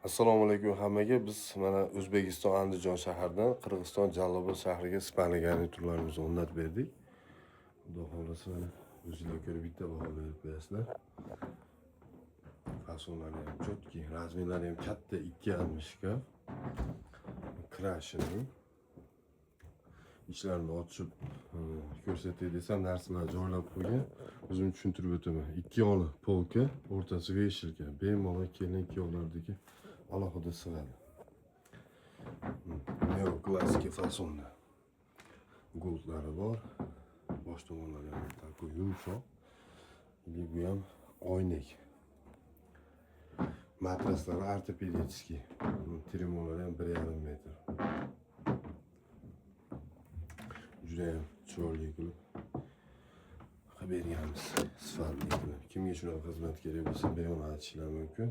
Assalomu alaykum hammaga. Biz mana O'zbekiston Andijon shahridan Qirg'iziston Jalolobod shahriga спальный garniturlarimizni o'rnatib berdik. Xudo xohlasa, mana o'zinglar ko'rib bitta baho berib qo'yasizlar. Fasonlari ham чёткий, razmerlari ham katta, 2,5 shkaf. Крашеный. Ichlarini ochib ko'rsatay desam, narsalar joylab qo'ygan. O'zim tushuntirib o'taman. Ikki yonli polka, o'rtasi вешалка. Bemalol kelin kuyovlardagi alohida sig'adi. Neoklassika fasonda. Goldlari bor. Bosh tomonlari ham такой yumshoq. Или bu ham oynak. Matraslari ортопедический. Tremolari ham 1,5 metr. Judayam chiroyli qilib berganmiz, sifatli qilib. Kimga shunaqa xizmat kerak bo'lsa, bemalol aytishlar mumkin.